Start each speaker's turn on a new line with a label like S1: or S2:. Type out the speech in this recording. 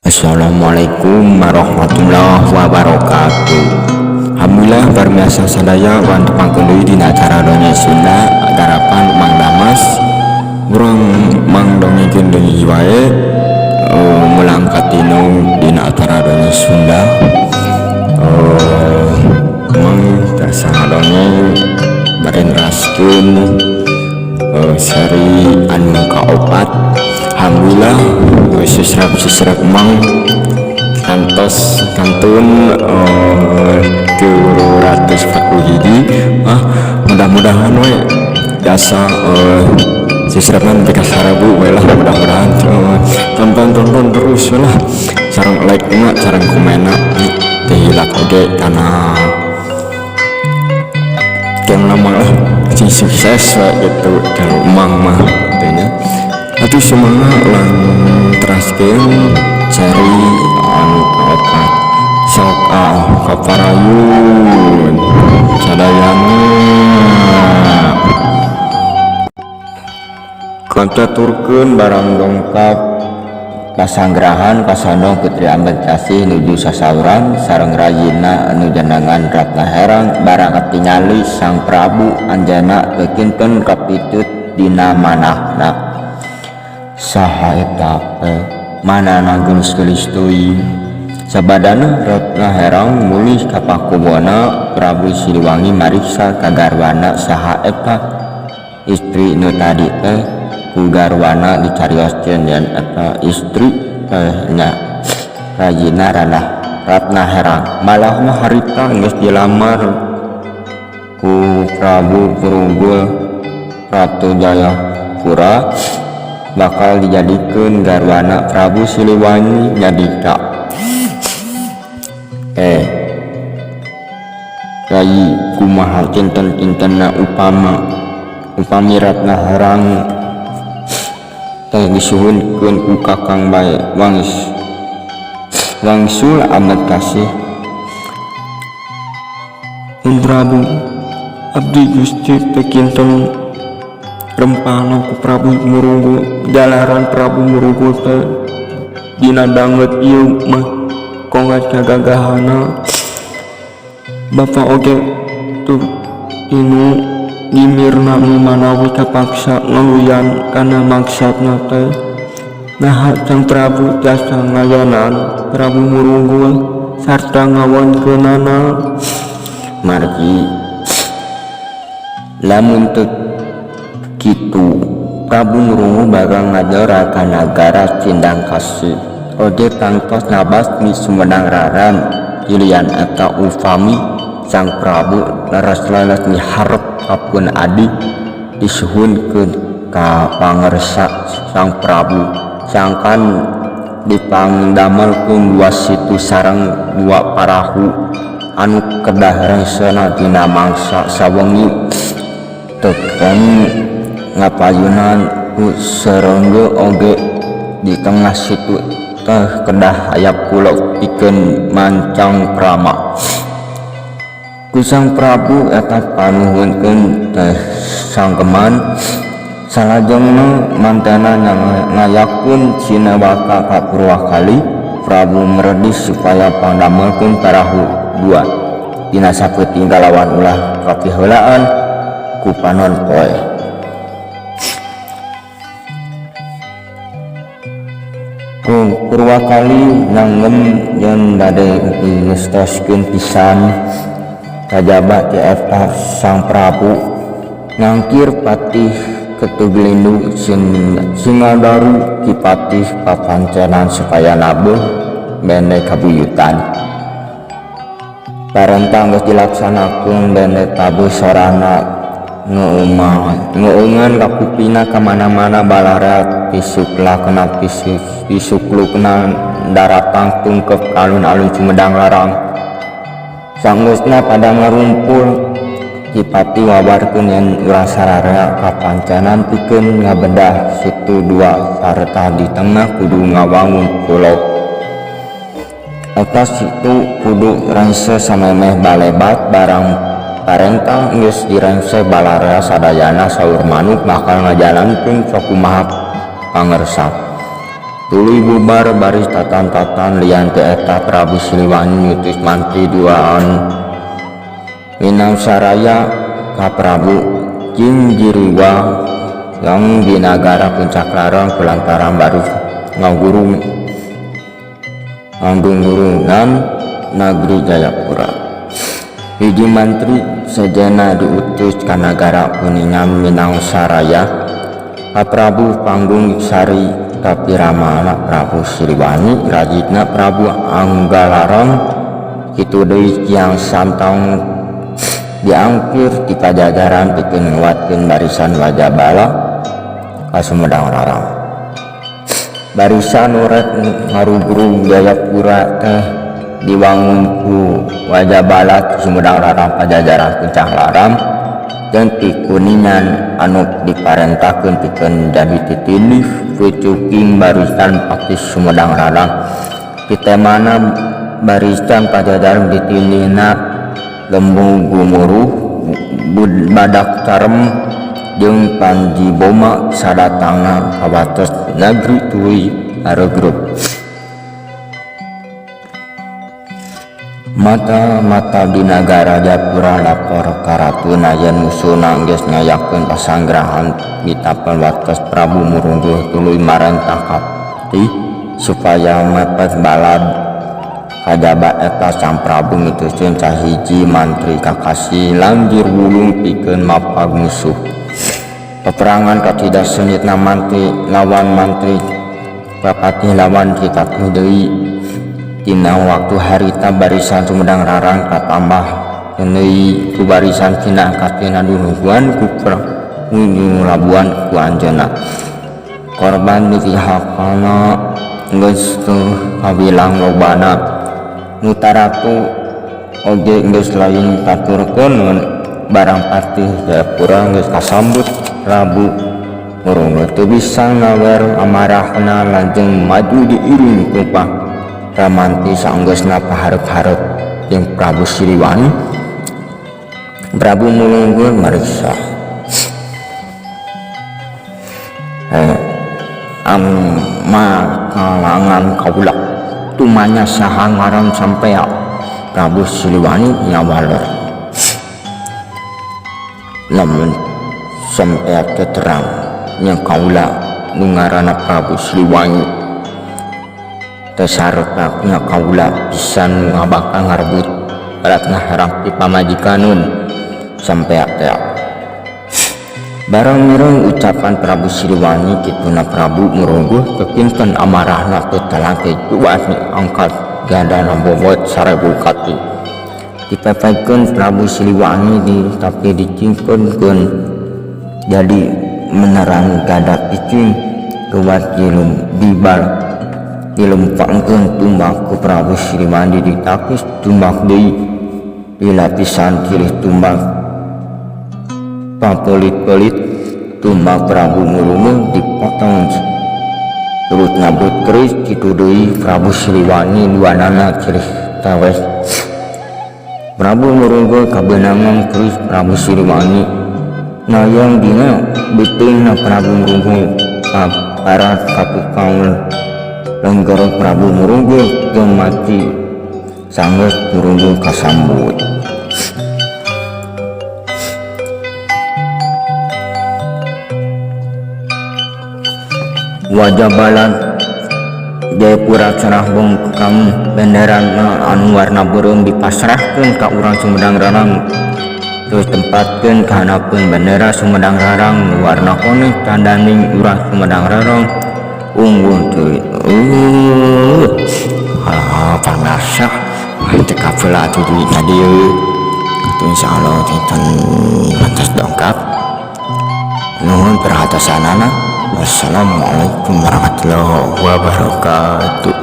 S1: Assalamualaikum warahmatullahi wabarakatuh. Alhamdulillah, pemirsa sadaya, urang tepangkeun deui dina acara Dongeng Sunda garapan Mang Damas. Urang mang dongengkeun deui wae mulang katinu dina acara Dongeng Sunda. Mang tiasa ngadongeng bari neraskeun seri anu kaopat. Alhamdulillah, subscribe mang kantos kantun 341. Ah, mudah-mudahan we jasa subscribe nepi ka 1000 we lah. Mudah-mudahan tonton tonton terus we lah, sareng like na, sareng komenna teu hilap oge, karena yang lama lah sing sukses we gitu kalau mang mah gitu nya. Atuh semangat, urang teraskeun seri anu kaopat. Sok ah, kaparayun sadayana. Kacaturkeun barang dongkap pasanggrahan kasandong Putri Ambedkasih nuju sasauran sareng rayina anu jenengan Ratna Herang. Barang katingali Sang Prabu, anjeunna teu kinten kapitut dina manahna. Saha eta teh, manana geulis-geulis teuing? Sabadana Ratna Herang mulih ka pakuwona, Prabu Siliwangi mariksa ka garwana saha eta istri nu tadi teh. Ku garwana dicarioskeun yen eta istri teh nya rayina Ranah Ratna Herang, malah mah harita geus dilamar ku Prabu Murunggul Ratu Jayapura, bakal dijadikeun garwana Prabu Siliwangi. Nyadika, "Eh Rai, kumaha kinten-kintenna upama upami Ratna Herang teh disuhunkeun ku Kakang bae?" Wangsul Ambedkasih.
S2: "Hun Prabu, abdi Gusti teu kinten rempana ku Prabu Murunggul, jalaran Prabu Murunggul teh dina danget ieu mah kongat kagagahana. Bapa oge teu inu nyimirna nu manawi kapaksa ngaluyan kana maksatna teh. Naha Sang Prabu tiasa ngayanan Prabu Murunggul sarta ngawonkeunana?"
S1: "Margi lamun teu kitu, Prabu Murunggul bakal ngajora ka nagara Sindangkasih, oge tangtos ngabasmi Sumedang Larang. Pilihan eta upami Sang Prabu leres-leres miharep ka pun adi disuhunkeun ka pangersa Sang Prabu, sangkan dipangdamelkeun dua situ sareng dua parahu anu kedah rengsena dina mangsa sawengi, teu kenging ngapayunan ku seurenggeul. Oge di tengah situ teh kedah aya pulo pikeun mancangkrama." Ku Sang Prabu eta panuhunkeun teh sanggeman. Salajengna mantena ngayakeun cinewaka ka Purwakali. Prabu meredis supaya pangdamelkeun parahu dua dina sapeuting kalawan ulah kapiheulaan ku panon poe. Ku Purwakali nyanggem yen bade dingestoskeun pisan, kajaba ti eta Sang Prabu ngangkir Patih Ketugelindu Singadaru, Ki Patih Papancenan, supaya nabuh bende kabuyutan. Parentah geus dilaksanakeun, bende tabuh sorana ngeueungan kakupina ka mana-mana. Balarea tisuklakna tisuklukna daratang tungkep ka alun-alun Sumedang Larang. Sanggeusna pada ngarumpul, Ki Patih ngabarkeun yen urang sararea kapancenan pikeun ngabedah situ dua sarta di tengah kudu ngawangun pulo. Eta situ kudu rengse samemeh balebat. Barang parentah geus direngse, balarea sadayana saur manuk bakal ngajalankeun sakumaha pangersa. Tuluy bubar baris tatan-tatan. Lian ti eta, Prabu Siliwangi ngutus mantri duaan Minangsaraya ka Prabu Jingjiriwa yang di nagara Puncak Larang kulantaran baris ngagurung ngagungurungan negeri Jayapura. Hiji mantri sejenna diutus ka nagara Kuningan Minangsaraya ka Prabu Panggung Sari, tapi ramana Prabu Siliwangi, rajitna Prabu Anggalarang. Kitu deui Kiang Santang diangkir di Pajajaran pikeun nguatkeun barisan Wajabala ka Sumedang Larang. Barisan nu rek ngarugrug Jayapura teh diwangun ku Wajabala Sumedang Larang, Pajajaran, Puncak Larang, jeung ti Kuningan anu diparentahkeun pikeun jadi titindih pucuking barisan Patih Sumedang Larang. Ditemana barisan Pajajaran ditindihna Lembu Gumuruh, Badak Carem, jeung Panji Boma sadatangna ka wates negeri tuluy aregrug. Mata-mata di nagara Jayapura lapor ka ratuna yen musuhna geus ngayakeun pasanggrahan di tapel wates. Prabu Murungguh tuluy marentah ka patih supaya mepet balad. Kajaba eta, Sang Prabu ngituseun sahiji mantri kakasih Lanjir Wulung pikeun mapag musuh. Peperangan kacida seungitna, mantri lawan mantri, patih lawan patih deui. Dina waktu harita barisan Sumedang Larang katambah deui ku barisan Cina katina duluan ku labuan ku anjeunna. Korban di pihakna geus teu kabilang lobana, nu taratu oge geus lain katurkeun. Barang patih Jayapura geus kasambut, Prabu Murungu teu bisa ngawer amarahna, lajeng maju diiring ku para mantri saenggeusna paharep-harep jeung Prabu Siliwangi. Prabu Mulunggul mariksa, "Amma kalangan kaula, tumanya saha ngaran sampea?" Prabu Siliwangi nyawaler, "Lamun sampea teu terang, nya kaula nu ngaranna Prabu Siliwangi teu sareupna kaula pisan nu bakal ngarebut Ratna Herang ti pamajikaneun sampea teh." Barang mireng ucapan Prabu Siliwangi kituna, Prabu Murungguh kekinten amarahna teu talangke juas angkat gadana bobot 1000 kati. Dipepetkeun Prabu Siliwangi di tapi dicingkeunkeun jadi meneran gada picing kuat dilum dibal dilempangkeun tumbak ku Prabu Siliwangi, ditakis tumbak deui, dilapisan silih tumbak, papelit-pelit tumbak Prabu Murunguh dipotong turut nyabut keris. Kitu deui Prabu Siliwangi, duanana silih tawes. Prabu Murunguh kabeunangan keris Prabu Siliwangi nayang dina beuteungna. Prabu Murunguh parat ka tukang lengger. Prabu Murunguh teu mati sanggeus Murunguh kasambut. Wajabala Jayapura cerah bongkang, benderana anu warna beureum dipasrahkeun ka urang Sumedang Larang, terus tempatkeun ka handapeun bendera Sumedang Larang nu warna koneng, tandaning urang Sumedang Larang unggul teuing. Pamirsa, teu kapeula atuh dugi ka dieu atuh. Insyaallah dinten mantas dongkap. Nuhun perhatosanana. Wassalamualaikum warahmatullahi wabarakatuh.